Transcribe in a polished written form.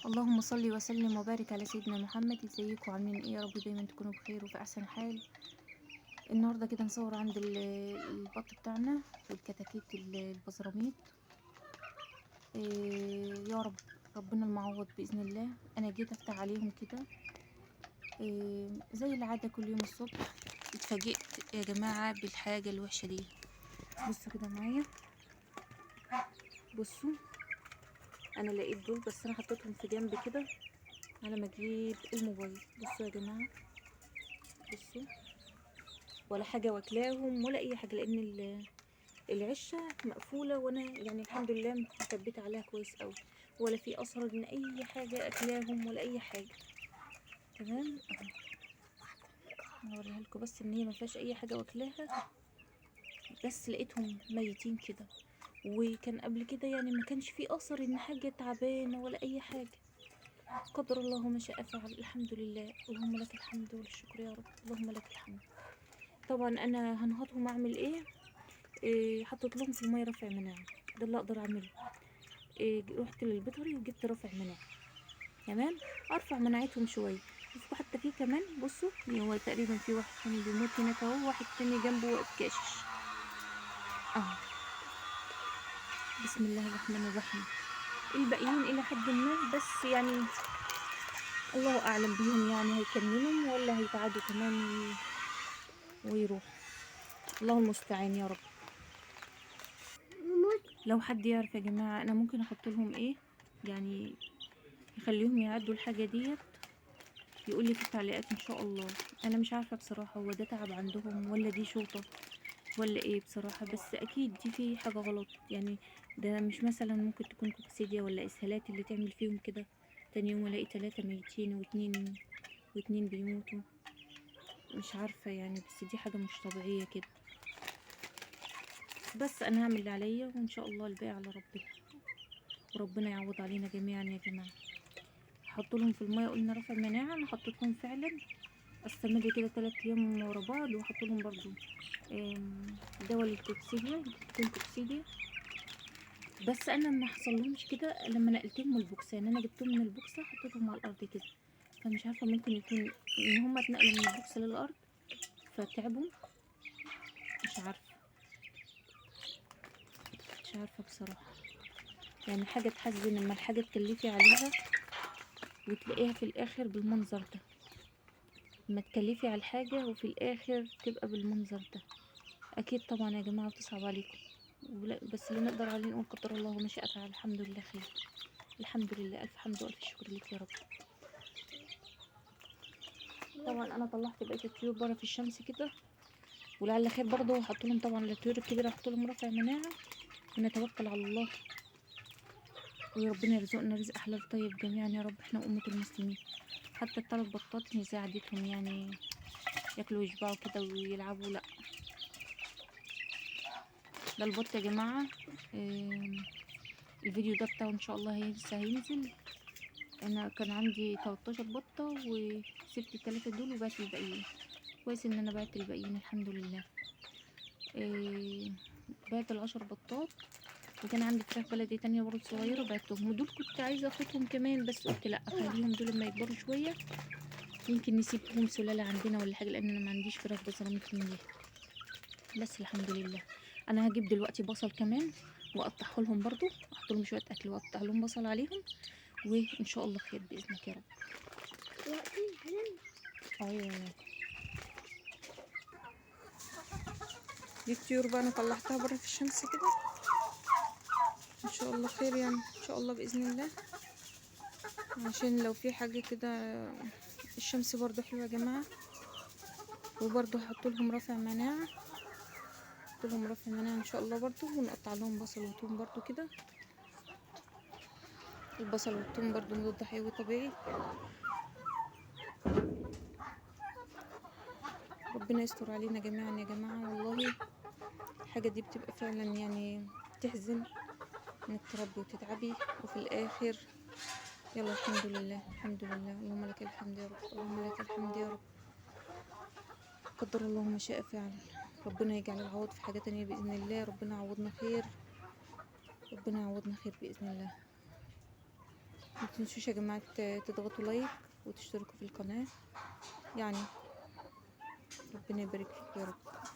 اللهم صل وسلم وبارك على سيدنا محمد. ازيكم عاملين ايه؟ يا رب دايما تكونوا بخير وفي احسن حال. النهارده كده نصور عند البط بتاعنا والكتاكيت البزراميط. إيه يا رب ربنا المعوض باذن الله. انا جيت افتح عليهم كده إيه زي العادة كل يوم الصبح. اتفاجئت يا جماعة بالحاجة الوحشة دي. بصوا كده معايا، بصوا انا لقيت دول، بس انا حطيتهم في جنب كده على ما اجيب الموبايل. بصوا يا جماعة، بصوا ولا حاجة واكلاهم ولا اي حاجة، لان العشه مقفولة، وانا يعني الحمد لله مثبتة عليها كويس قوي، ولا في اثر ان اي حاجة اكلاهم ولا اي حاجة. تمام اهو هوريها لكم، بس ان هي ما فيهاش اي حاجة واكلاها، بس لقيتهم ميتين كده. وكان قبل كده يعني ما كانش في اثر ان حاجة تعبانة ولا اي حاجة. قدر الله ما شاء فعل، الحمد لله، اللهم لك الحمد والشكر يا رب، اللهم لك الحمد. طبعا انا هنهضهم اعمل ايه؟ حطيت لهم في المية رافع مناعة، ده اللي اقدر اعمله. رحت للبيطري وجبت رافع مناعة، تمام، ارفع مناعتهم شوية. شوفوا حتى في كمان، بصوا هو تقريبا في واحد تاني بيموت هناك اهو، واحد تاني جنبه واقف كاشش اهو. بسم الله الرحمن الرحيم. الباقيين الى حد ما، بس يعني الله اعلم بيهم، يعني هيكملوا ولا هيتعادوا كمان ويروح، الله المستعان يا رب. لو حد يعرف يا جماعة انا ممكن احط لهم ايه يعني يخليهم يعدوا الحاجة ديت، يقول لي في التعليقات ان شاء الله. انا مش عارفه بصراحة هو ده تعب عندهم ولا دي شوطه ولا ايه بصراحة، بس اكيد دي في حاجة غلط يعني. ده مش مثلا ممكن تكون كوكسيديا ولا اسهالات اللي تعمل فيهم كده. تاني يوم الاقي 3 ميتين واتنين بيموتوا، مش عارفه يعني، بس دي حاجة مش طبيعية كده. بس انا هعمل اللي عليا وان شاء الله الباقي على ربنا، وربنا يعوض علينا جميعا يا جماعة. هحط لهم في المية، قلنا رفع مناعة، انا حطيت لهم فعلا، استمر كده 3 ايام ورا بعض، واحط لهم برضو دواء للكوكسيديا، تكون كوكسيديا. بس انا ما حصلهمش كده لما نقلتهم من البوكسه، يعني انا جبتهم من البوكسه حطيتهم على الارض كده، فمش عارفه ممكن يكون ان هم اتنقلوا من البوكسه للارض فتعبوا، مش عارفه، مش عارفه بصراحة. يعني حاجة تحزن لما الحاجة تكلفي عليها وتلاقيها في الاخر بالمنظر ده، لما تكلفي على الحاجة وفي الاخر تبقى بالمنظر ده، اكيد طبعا يا جماعة بتصعب عليكم. بس اللي نقدر عليه نقول قدر الله وما شاء فعل، الحمد لله خير، الحمد لله، الف حمد والف شكر لك يا رب. طبعا انا طلعت بقية الطيور بره في الشمس كده، ولعل خير برضه. وحط لهم طبعا الطيور الكبيرة، حط لهم رافع مناعة، ونتوكل على الله، وربنا يرزقنا رزق حلال طيب جميعا يا رب، احنا وامه المسلمين. حتى الثلاث بطات مش زي عادتهم يعني ياكلوا ويشبعوا كده ويلعبوا، لا ده البط يا جماعة. الفيديو ده بتاعه ان شاء الله لسه هينزل. انا كان عندي 13 بطه وسبت ال3 دول وبعت الباقيين. كويس ان انا بعت الباقيين الحمد لله. بعت 10 بطات، وكان عندي فراخ بلدي تانية برضه صغيرة بعتهم، ودول كنت عايزة اخدهم كمان، بس قلت لا اخليهم دول لما يكبروا شوية، يمكن نسيبهم سلالة عندنا ولا حاجة، لان انا ما عنديش فراخ بزراميط من دي. بس الحمد لله. انا هجيب دلوقتي بصل كمان واقطعه لهم برضه، احط لهم شوية اكل واقطع لهم بصل عليهم، وان شاء الله خير باذنك يا رب. ايوه دي الطيور بقى انا طلعتها بره في الشمس كده، ان شاء الله خير يعني، ان شاء الله باذن الله، عشان لو في حاجة كده. الشمس برضو حلوة يا جماعة، وبرضو هحط لهم رافع مناعة، هحط لهم رافع مناعة ان شاء الله برضو، ونقطع لهم بصل وثوم برضو كده. البصل والثوم برضو مضاد حيوي طبيعي. ربنا يستر علينا جميعا يا جماعة، والله الحاجة دي بتبقى فعلا يعني تحزن انك تربي وتتعبي وفي الاخر يلا الحمد لله، الحمد لله، اللهم لك الحمد يا رب، اللهم لك الحمد يا رب. قدر الله ما شاء فعل، ربنا يجعل العوض في حاجة تانية بإذن الله، ربنا يعوضنا خير، ربنا يعوضنا خير بإذن الله. ما تنسوش يا جماعة تضغطوا like وتشتركوا في القناة، يعني ربنا يبارك فيك يا رب.